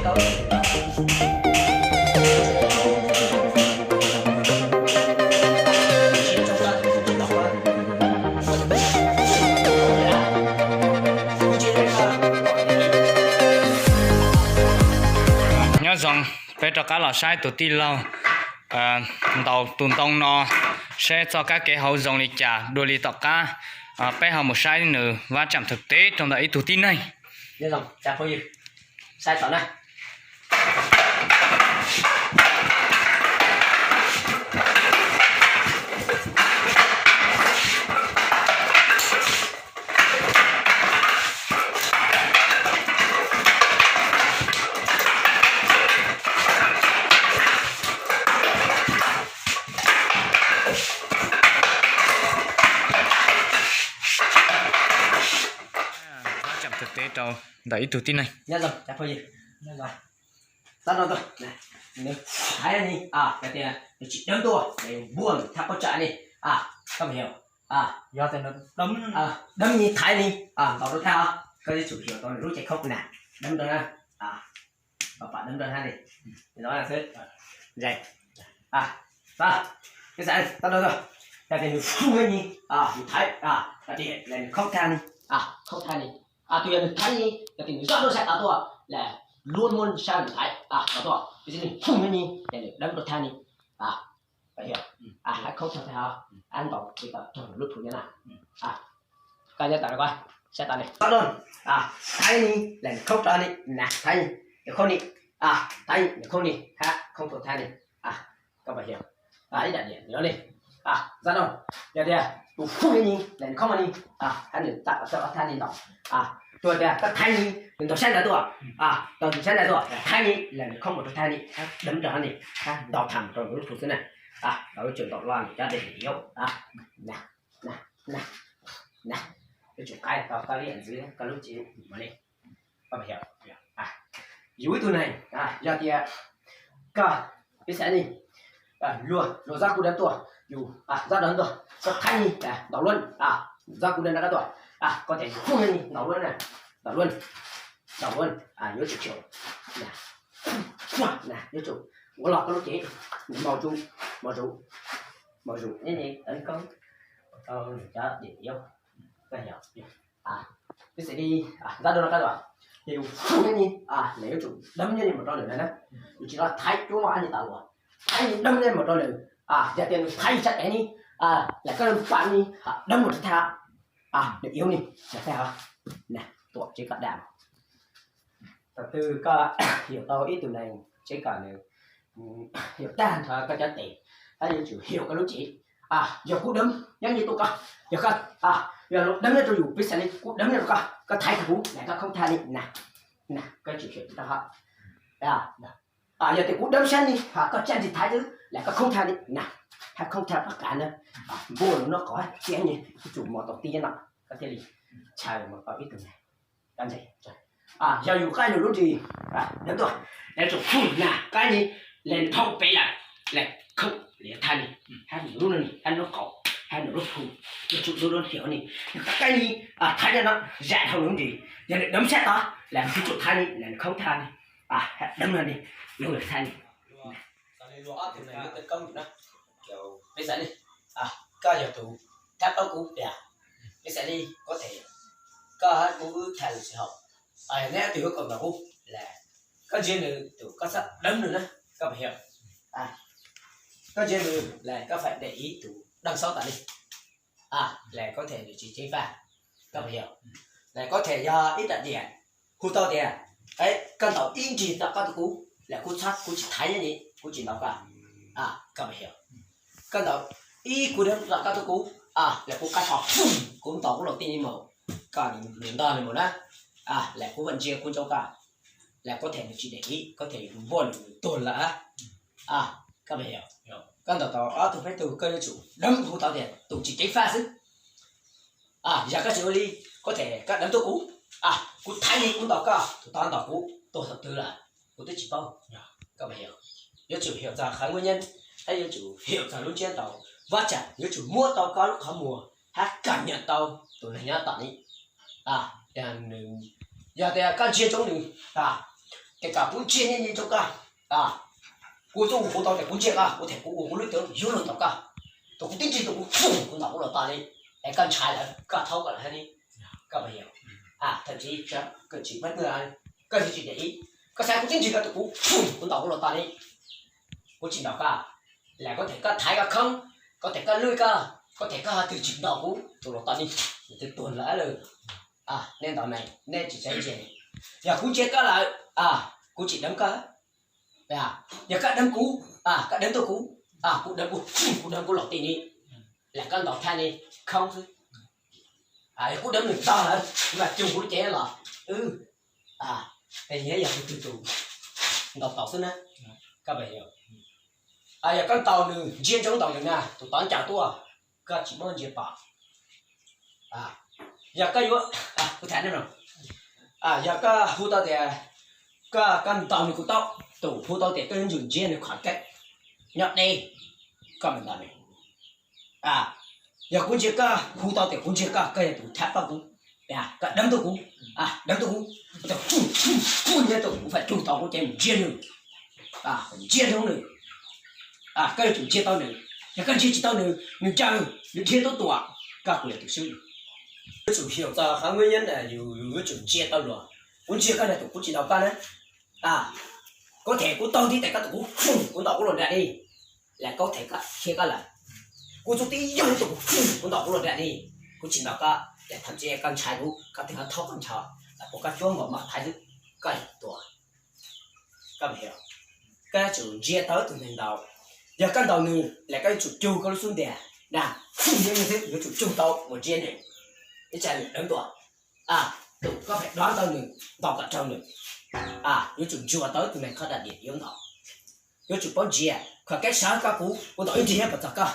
Nyob zoo, peb rov qab los saib tus tij laug ntaus tus ntoo no, seb txoj kab ke hauv zoo li cas. Dua li tom qab peb ho mus saib nws vab tsam thực tế rau ntawm ib tug tib neeg. Vab tsam thực tế rau ntawm ib tug tib neeg. Thaiv ni, nws tsis dawb tuaj, npuaj thaj qub tsam ni, koj puas yog? Dawb ni thaiv ni, ntaus rau thaj, koj yuav tsum xyuas tau nws lub cev khoob na, dawb rau na, pam dawb rau thaj ni, xwb. Yog tias nws foob ni, nws thaiv, nws khoob thaj ni, khoob thaj ni. Tus yog nws thaiv ni, yog tias nws zoj duab sab tav tuaj, luab muab sab nws thaiv tav tuaj, tiam sis nws foob ni, ces nws dawb rau thaj ni. Hab khoob thaj, ntaus tsis tau raug lub plhu nyob na. Koj nyob tas, sab tas ni, thaiv ni, las nws khoob rau ni, na thaiv ni, nws khoob ni, thaiv ni, nws khoob ni, hab khoob thaj ni. Koj puas yog? Ib daim diam no li, zaj no, yog tias tus foob ni, las nws khoob ni, hab nws tawm rau thaj ni ntaus. Tsuas tias koj thaiv ni, nws ntaus sab ntawd tuaj, ntaus sab ntawd tuaj, thaiv ni, las nws khoob mus rau thaj ni, dawb rau thaj ni, hab ntaus tham rau nws lub plhu xwb na. Lawv yuav tsum ntaus loj nws cov diam iab na, na, yuav tsum qaib tau koj lub yam ntxwv, koj lub cev mus li. Yus ib tug neeg, yog tias koj, peb xav ni, luag luag zaj kub dawb tuaj, yus zaj dawb tuaj, koj thaiv ni, ntaus luab, zaj kub dawb rov qab tuaj, koj tias yus foob ni ntaus luab na, ntaus luab, ntaus luab, yuav tsum xyaum na, yuav tsum ua loj koj lub cev, nws mau zus, mau zus, mau zus, tấn công tau nws cov diam iab. Peb xav li, zaj dawb rov qab tuaj, ces yus foob ni, nws yuav tsum dawb ni mus rau nws na, yus tsis tau thaiv cuab maj ni tas luas, thaiv ni dawb ni mus rau nws. Yog tias nws thaiv yus sab tes ni, las koj pam ni, dawb mus rau thaj, nws iab ni, rau thaj, tuam tsev koj dam. Thaum twg koj xyaum tau ib tug neeg tsev kom nws xyaum tag nrho koj cov tes, koj yuav tsum xyaum koj lub cev. Yog kub dawb nyob nce tuaj koj, yog koj, yog dawb nyob rau yus, peb xav li kub dawb nyob rau koj, koj thaiv tau kuv, las koj khoob thaj ni na, na koj yuav tsum xyaum tau hab. Yog tias kub dawb sab ni, koj tsa ntsis thaiv xwb, las koj khoob thaj ni na, hab khoob thaj pab kav na, npuaj lub noj qos txiab ni, yuav tsum mos tau tib no, koj thiaj li tshaj mos tau ib tug neeg. Yog yus qaij nws lub ris dawb tuaj, las yuav tsum foob na, qaij ni, las nws dhau pem lawm, las khoob li thaj ni, hab nws lub no ni, hab nws lub qau, hab nws lub plhu, yuav tsum lub lub xyaum ni, yog koj qaij ni, thaiv no, zam dhau nws lub ris, yog nws dawb sab tod, las yuav tsum thaiv ni, las nws khoob thaj ni, dawb no ni, yuav thaj ni. Peb xav li, koj yog tus thab plaub kub tias, peb xav li, koj hab kuv wb tham lus tsis haum, neb ob tug yuav koom nrog kuv, las koj ntsia nws tus koj xav dawb nws na, koj puas yog? Koj ntsia nws las koj phải để ý tus đằng sau tas li, las có thể nws tsis ceev faj, koj puas yog? Las có thể yog ib daim diam hu tau tias, koj ntaus ib nrig tom koj tus kub, las kuv txhob, kuv tsis thaiv nyob ni, kuv tsis ntaus koj, koj puas yog? Koj ntaus ib kub dawb tom koj tus kub, las kuv qab tho, kuv ntaus kuv laus tij ni mus, koj nws ntog nws mus na, las kuv vam ntsia kuv ntsoov koj, las có thể nws tsis để ý, có thể npuaj nws tuag lawm. Koj puas yog? Koj ntaus tau ob tug peb tug koj yuav tsum dawb, hu tau tias tus tsis ceev faj xwb. Yog koj tsis ua li, có thể koj dawb tuaj kuv, kuv thaiv li kuv ntaus koj, tus tod ntaus kuv tuag thaum twg lawm kuv twb tsis paub. Koj puas yog? Yuav tsum hiểu rằng khả nguyên nhân, hab yuav tsum hiểu rằng lub ntsiab tau, vab tsam yuav tsum muab tau koj lub qhov muag hab cảm nhận tau tus neeg nyob tom ni. Yog tias koj ntsia ntsoov nws, Es kom kuv ntsia nyiaj nyiaj rau koj, kuv txuj hu tau tias kuv ntsia koj, kuv them kuv ua kuv lub cawv yuav luag ntaus koj, tus kuv tib nrig tus kuv foom kuv ntaus kuv los tag li, es koj ntshai lawm koj thaub koj lawm thiab ne. Koj puas yog? Thậm chí koj tsis muaj, koj tsis tsim nyog ib, koj xav kuv tib nrig koj tus kuv foom kuv ntaus kuv los tag li, kuv tsis ntaus koj. Lam koj them koj thaiv koj khoob, koj them koj lwj koj, koj them koj ho twg tsis ntaus kuv tus los tag li, nws twb tuag lawm lawm. Nej ntaus ne, nej tsis txhob ntsia. Yog kuv ntsia koj lawm, kuv tsis deev koj. Yog koj deev kuv, koj deev tuaj kuv, kuv deev kuv, kuv deev kuv los tib ni, lam koj ntaus thaj ni khoob xwb. Yog kuv deev nws tag lawm, kuv mam cug kuv lub cev los, es yog tus twg tus ntaus tau xwb na. Koj puas yog? Yog koj ntaus nws ntsia ntsoov ntaus nws na, tus tod ncaws tuaj, koj tsis muab ntsia pom. Yog koj yuav, kuv tham no, yog koj hu tau tias koj, koj ntaus nws kuv tau, tus hu tau tias koj yuav tsum ntsia nws qhov keeb nyob deb, koj mam ntaus nws. Yog kuv ntsia koj, hu tau tias kuv ntsia koj, koj yog tus thab tau kuv, koj deev tuaj kuv, deev tuaj kuv, kuv nyob tus kuv fam cug tau kuv ces ntsia nws, ntsia zoo nws. Koj yuav tsum ntsia tau nws, yog koj ntsia tsis tau nws, nws ncaws, nws dhia tuaj tuam, koj kuj yog tus swb. Yuav tsum xyaum txog qhov muaj nyob na, yus yuav tsum ntsia tau luag. Kuv ntsia koj na tus kuv tsis ntaus koj na. Kuv them kuv taug ntiv tes koj tus kuv foom kuv ntaus kuv los nram li, lam koj them koj khiav koj lawm. Kuv txuj tib yog tus kuv foom kuv ntaus kuv los nram li, kuv tsis ntaus koj, lam tham tsis koj ntshai kuv, koj twb ho thaub koj ntshav, lam pom koj cuab npaum mom thaiv xwb, koj yog tus tuag. Koj puas yog? Koj yuav tsum ntsia tau tus neeg ntaus. Yog koj ntaus nws, lam koj yuav tsum cug koj lub xub ntiag na, foom nws xwb, yuav tsum cug tau mus ntsia nws, ib tsam nws deev tuaj, tus koj pheej dob tau nws, ntaus kom raug nws, yuav tsum ntsuas tau tus neeg qhov dam diam yuav ntaus. Yuav tsum paub ntsia, qhov keeb sawv koj kuv, kuv ntaus ib nrig nyob puas txog koj.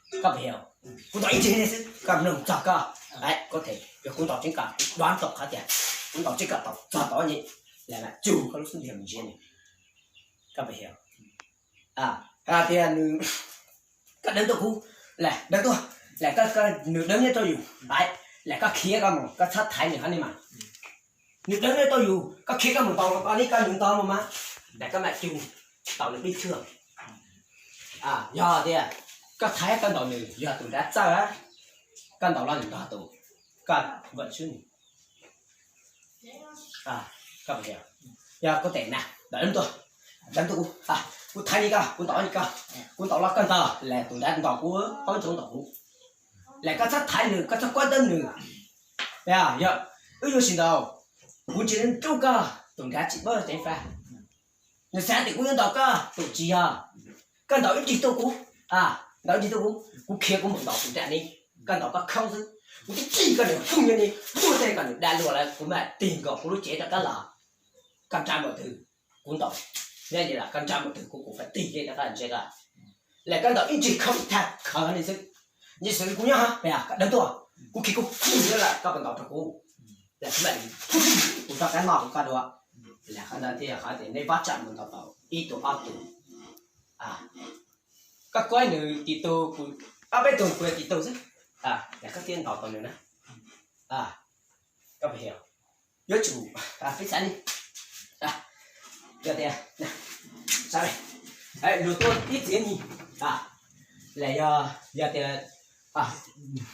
Koj puas yog? Kuv ntaus ib nrig xwb koj mloog txog koj. Koj them yog kuv ntaus tseeb koj, kuv dob tau qhov tias kuv ntaus tseeb koj tau txog tau nyi, lam mam cug koj lub xub ntiag mus ntsia nws. Koj puas yog? Hais tias nws, koj deev tuaj kuv, lam deev tuaj, lam koj, nws deev nyob rau yus, lam koj khiav koj mus, koj txhob thaiv nws hov ni mas. Nws deev nyob rau yus, koj khiav koj mus ntaus los tau li koj nws ntaus mus mas, lam koj mam cug tau nws pib thwj. Yog tias koj thaiv koj ntaus nws, yog tus nrad txawj, koj ntaus los nws nrog tus, koj vam swb nws. Koj puas yog? Yog kuv them na, deev tuaj, deev tuaj kuv, kuv thaiv li koj, kuv ntaus li koj, kuv ntaus los koj ntaus, lam tus nrad ntaus kuv, paub ntsoov ntaus kuv, lam koj txhob thaiv nws, koj txhob kuab dawb nws. Yog wb yuav sib ntaus, kuv ntsia nruj koj, tus nrad tsis paub teev faj. Nws xav tias kuv yuav ntaus koj, tus tsis yog. Koj ntaus ib nrig tuaj kuv, ntaus ib nrig tuaj kuv, kuv khiav kuv mus ntaus tus nram ni, koj ntaus koj khoob xwb. Kuv tib nrig koj nws foom nyob ni, tuaj tej koj nws da luag lawm, kuv mam tig nkaus kuv lub cev rov qab los. Koj nrad npaum twg kuv ntaus, nyob li los koj nrad npaum twg kuv, kuv faj tig li rov qab ntsia koj. Lam koj ntaus ib nrig khoob tag khawv ni xwb. Nyias xwv kuv nyob hov, koj deev tuaj, kuv khiav kuv foom nyob lawm koj puas ntaus rau kuv. Lam kuv mam, kuv rov qab noj kuv koj dua. Lam qhov ntawd thiaj yog qhov tias nej pab tsam mus ntaus tau ib tug ob tug. Koj kuab nws tis tug, kuv ob peb tug kuv yog tis tug xwb, lam koj thiaj ntaus tau nws na. Koj puas yog? Yuav tsum peb xav li, yog tias, luag tuaj ib txhia ni, lam yog, yog tias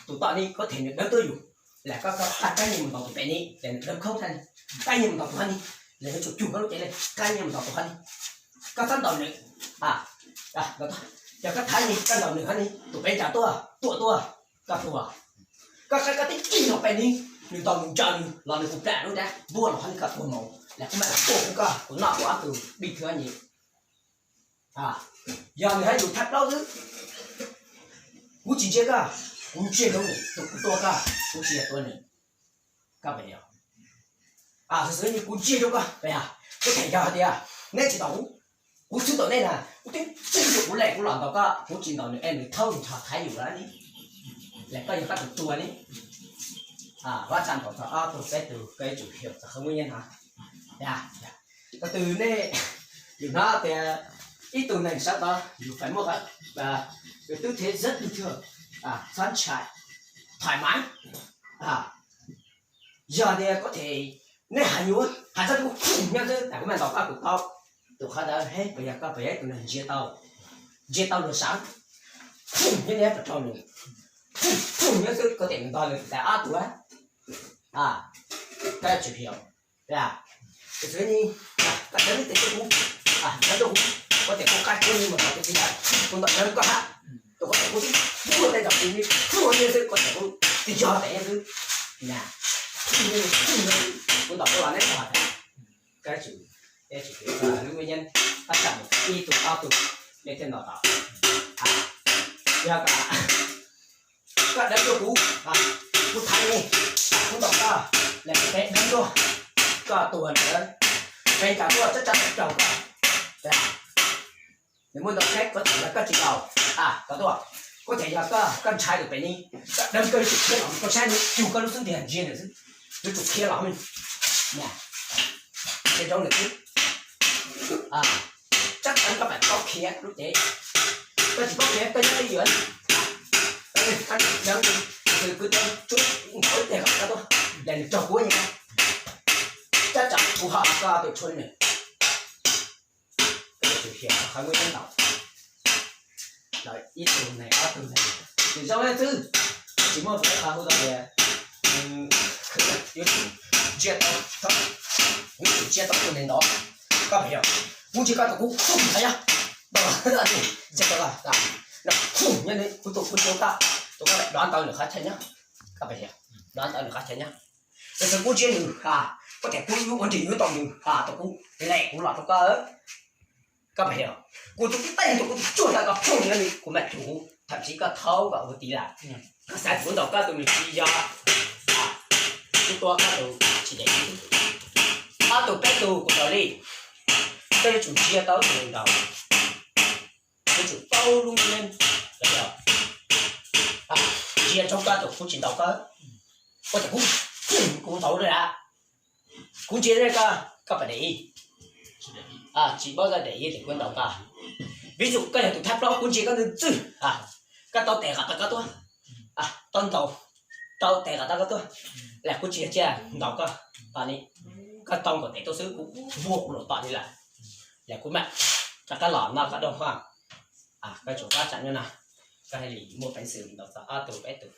tus tom ni koj them nws deev tuaj yus, lam koj, koj qab nyiag mus ntaus tus pem ni, lam nws deev khoob thaj ni, qab nyiag mus ntaus tus hov ni, lam yuav tsum cug koj lub cev li, qab nyiag mus ntaus tus hov ni. Koj txhob ntaus nws, yog koj thaiv ni koj ntaus nws hov ni, tus pem ncaws tuaj, tuaj tuaj, koj tuag. Koj qab koj tib cig los pem ni, nws ntaus nws ncaws nws los nws kuj plam lub dab npuaj los hov ni koj tuag mus, lam kuv mam tuaj kuv koj, kuv noj kuv ob tug pib thwj nyi. Yog nws hab yus thab plaub xwb, kuv tsis ntsia koj, kuv ntsia rau nws tus kuv tua koj, kuv tsis yog tua nws. Koj puas yog? Xwb xwb kuv ntsia rau koj, kuv them yog hais tias neb tsis ntaus kuv, kuv xwb ntaus neb na, kuv twb txij yus kuv lem kuv los ntaus koj, kuv tsis ntaus nws es nws thaub nws nrho thaiv yus lawm ni. Lam koj yog koj tus tuag ni. Vaj tsa ntaus txog ob tug peb tug koj yuav tsum xyaum txog qhov muaj nyiaj no. Ko tw nej, yus hnov tias ib tug neeg sawv tod yus feem muaj qhov, yus twb thiaj zab twg thiaj txhob ntshai, thoải mái. Yog tias có thể Nej hais nyuv, hais txog kuv nyob xwb, kuv mam ntaus koj tus tau. Tus qhov ntawd, puas yog koj puas yog ib tug neeg ntsia tau, ntsia tau luag sawv? Nyob nyob rau nws, nyob xwb, koj tias nws ntog nws tas ob tug, koj tsis pom. Tus xwb ni, koj deev tes rau kuv, deev rau kuv, koj tias kuv qab kuv ni mus tau tus tij laug, kuv ntaus deev koj hab, tus koj tias kuv twb muaj tej zaum kuv ni, kuv nyob xwb, koj tias kuv twb yog tes xwb. Kuv ntaus kuv los neb tog, koj tsis, lub nyeeb, tab tsis mus ib tug ob tug, nej thiaj ntaus tau. Yog koj deev rau kuv, kuv thaiv ni, kuv ntaus koj, lam peb deev tuaj, koj tuag ntawd, peb nqa tuaj tsab tsab raug koj. Nws muaj ntau kab, koj tseem yog koj tsis ntaus, koj tuaj, kuv tseem yog koj, koj ntshai tus pem ni, koj deev koj yuav tsum khiav los, koj saib nws cug koj lub xub ntiag ntsia nws xwb, yuav tsum khiav los. Ces zoo lawm xwb, tsab tseeb koj mam paub khiav lub cev, koj tsis paub khiav koj nyob twj ywm, koj deev, kuv deev tsuab nkaus ib teg kom koj tuaj, lam nws raug kuv ni, tsab tseeb kuv ho koj tus tshuaj ni. Koj yuav tsum xyuas qhov nws ntaus, ib tug neeg ob tug neeg, nws zoo li xwb, tsis muaj qhov hu tau tias yuav tsum ntsia tau, yuav tsum ntsia tau tus neeg ntawd. Koj pom yog, kuv ntsia koj tus kuv, kuv pom yog, ntsia koj, kuv tus kuv ntsia koj, tus koj dov ntawd nws qhov chaw nyob, koj pom yog, dov ntawd nws qhov chaw nyob. Tab sis kuv ntsia nws, koj tias kuv yuav ua nrim yuav tau nws, tus kuv lem kuv los rau koj. Koj pom yog, kuv tus tib teeg tus kuv tus tsuag tau koj phooj ywg li, kuv mam tsum, thậm chí koj thaub kom ua tiv lawm. Koj xav kuv ntaus koj tus nws tsis yog, kuv tua koj tus tsis dev. Ob tug peb tug kuv ntaus li, koj yuav tsum ntsia tau tus ntaus, yuav tsum paub lub nyeeb, ntsia tsob koj tus kuv tsis ntaus koj, koj tias kuv, kuv ntaus li lawm. Kuv ntsia koj, koj pom dam ib, tsis paub koj dam ib tias kuv ntaus koj. Vis dụ koj yog tus thab plaub, kuv ntsia koj ntxwg ntxwg, koj tau tes kom tau koj tuaj, tau ntaus, tau tes kom tau koj tuaj, lam kuv tsis yog tsiaj ntaus koj, tom li koj tau nkaus tes tuaj xwb kuv vuag kuv los tom li lawm. Lam kuv mam rov qab los noj koj dab qhuaj. Koj tsum pab tsam nyob no, koj thiaj li muaj peev xwm ntaus tau ob tug peb tug.